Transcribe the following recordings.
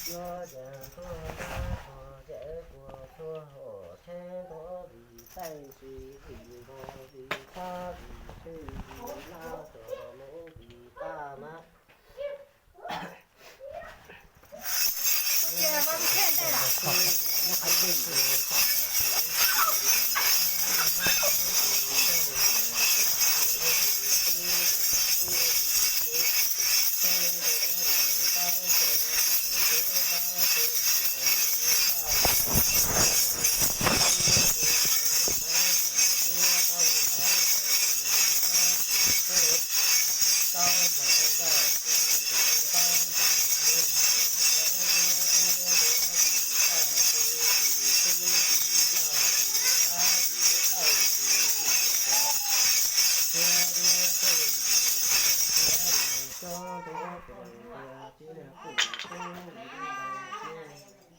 Nyob yeej tuaj tab tuaj yawm tuaj txhua hom theeb ntuav vim taij tsis vim npog vim qab vim tswj vim laj txom nuv vim paj mab.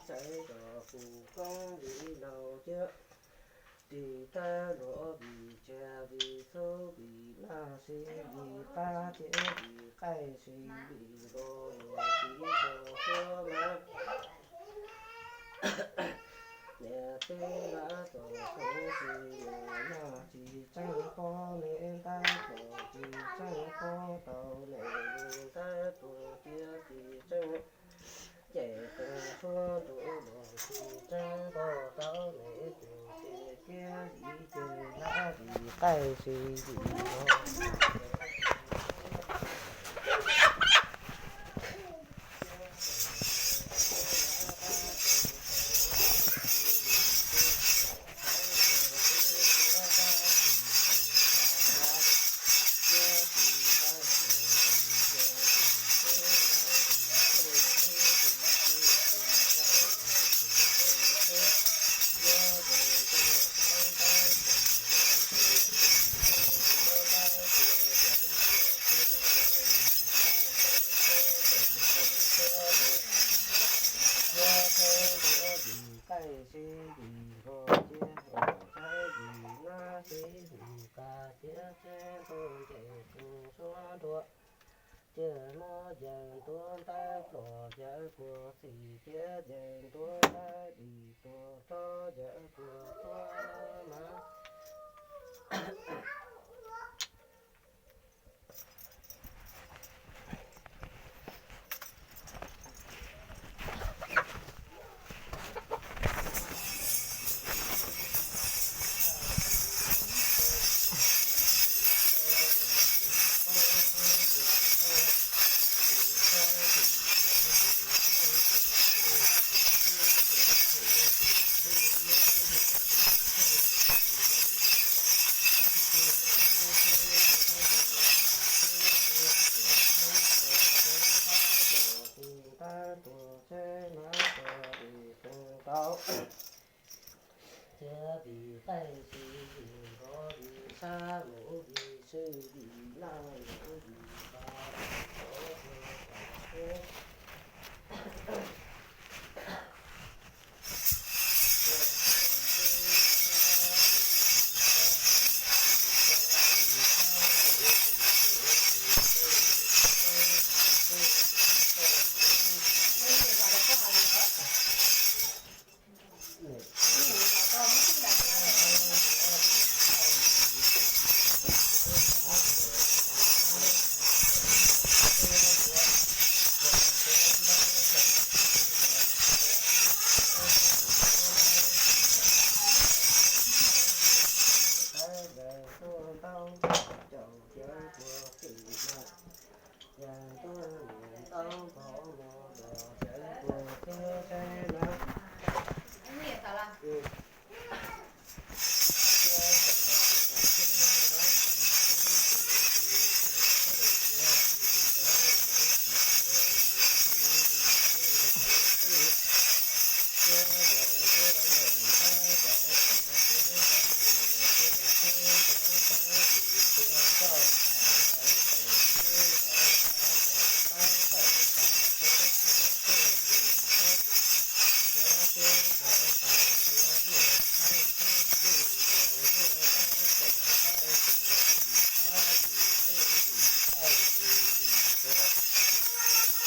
Sawv rov kuv koob vim laus ciab, ris tawb luav vim tshiab vim txhub vim laj sib vim qab thiab vim qaij sib vim nkaus luag txiv txog suab mab. Niam txiv lawv txom txhua tsis mus yog tsis tseeb pob, niam ntaub txom tsis tseeb pob tau, niam ntaub tuag thiab tsis tseeb. Ces tus suab ntuj los tsis tseeb pob tau, niam tus ces kiab yim ces lab vim qaij sib vim nkaus. Qaij sib vim nkaus thiab, saib vim nab sib vim qab thiab, tseeb tuaj nce tus suab nruab. Ces muab yees ntuav ntaub plos yawm kuag txhis thiab yees ntuav ntaub dis tuag rov yawm kuag tuab mab. Thiab vim qaib siv vim npov vim sab mus vim swb vim noj mus vim npov vim npov vim npov.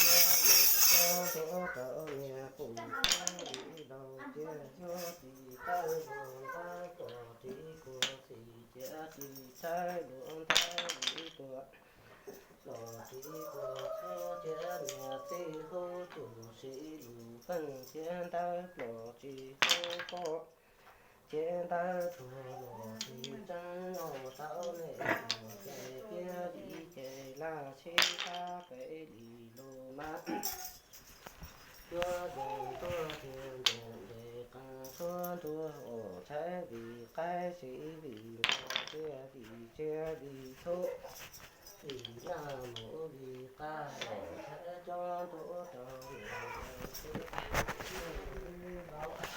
Cia mus tso ntuav rau niag pum tawb vim laus cia xyuas tis tawb vog ntab kom ris kua xim cia ris tawb luag ntab vim tuag los ris kua txhuab cia niag txij hub tus siv lus qeej cia ntab plos tsis hub poj cia ntab tuag los tsis tseeb noj tau nej tus ces cia li ces laj sib tab pem li lus mas. Cuab yees tuaj tiag ntees ntes qees txhua ntuag uas tshaib vim qaib siv vim npog cia vim tsiab vim txhub vim naj mus vim qab los tshaib coob ntuj rau niam ntawd xwb.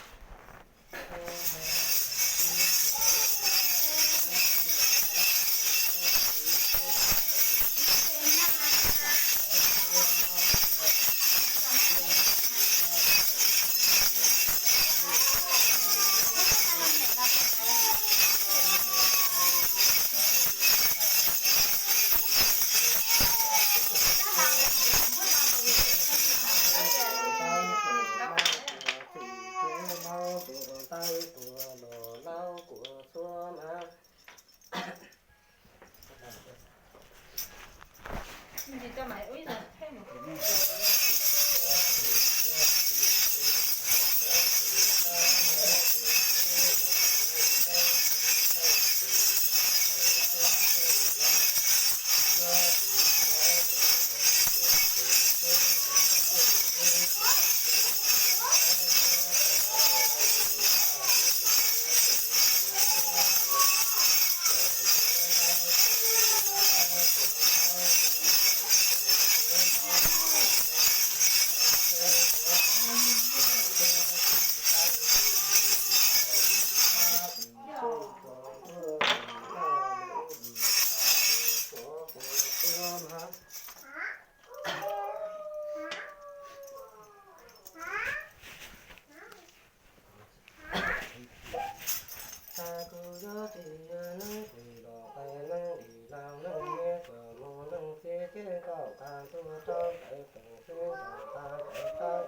Tag kuv yuav tsis yog neeg tsis los qe neeg li laus neeg nyiaj txom mos neeg txiag ceg tau qab ntuj rau ntawm teem xwb nraug qab ntawm tawb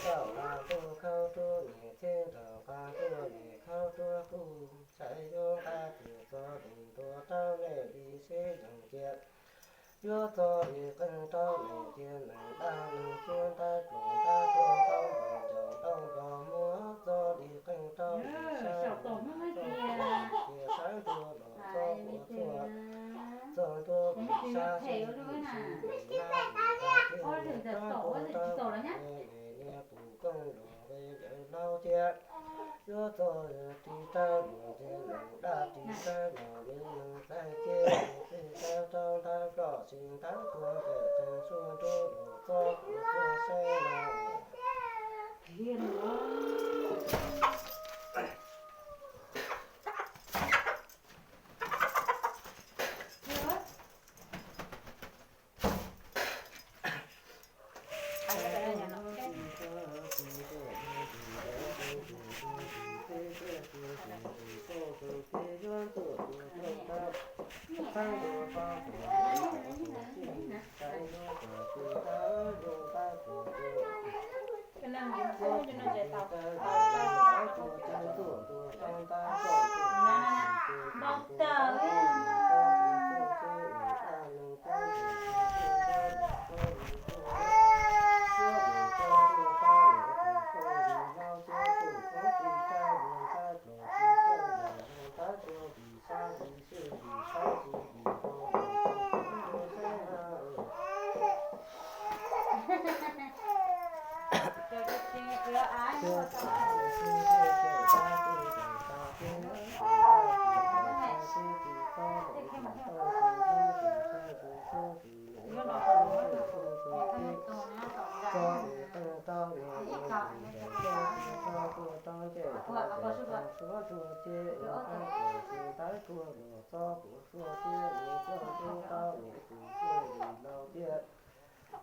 tau qab ntuj khaub rua niam txiag nraug qab ntuj niam khaub rua kuj ntshai yuav nqa tus txog li ntua rau nej li sib leeg cia. Yuav txog li qeej rau nej cia neeg dab neeg txhua ntab plos ntab tuag ntaub npog ncaus ntaub npog muag txog li qeej rau li sab cia sab ntua los txog ua txhua txog ntua li sab sib li sib li nab li nab cia li rab ntua rau li niam niam pum kooj los ve yawm laus cia. Yuav txog yog ris tawb luag ntxhias neeg dab ris tawb los li neeg txais cia ris tawb rau ntab ploj tsis ntab tuag ntawm tsees sua nruab los txog kuv tuag seb los.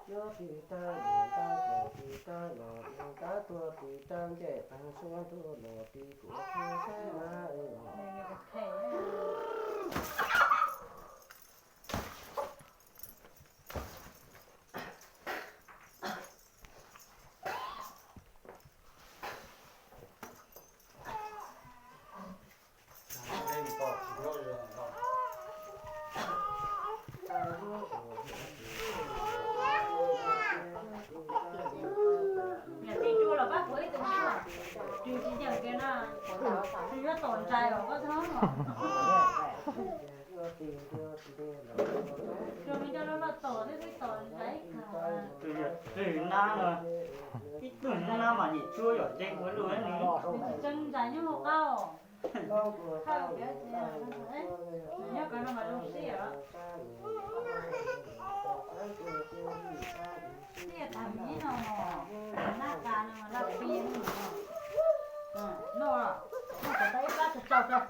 Nyob tis tag num tag ces tis tag los mus tab tuag tis tag ncej tag suab ntuj los tis kuv thiab saib na. Niam tij rua los pab kuv ib tug, rua tsis yeem kiag na, tsis yuav tom ntsais os koj txhob. Rua me coj loj loj tom twb twb tom ntsais ib khawm. Twb nab no, ib tug nab mas yim tsuab yom ces ua luaj. Tseeb ntsais nyob hauv qab os. Nyob kawg no mas zoo siab. Siab tag miv no, nab qa no mas laj pia no. Noj, noj kom tau ib plab tsau tsau rau.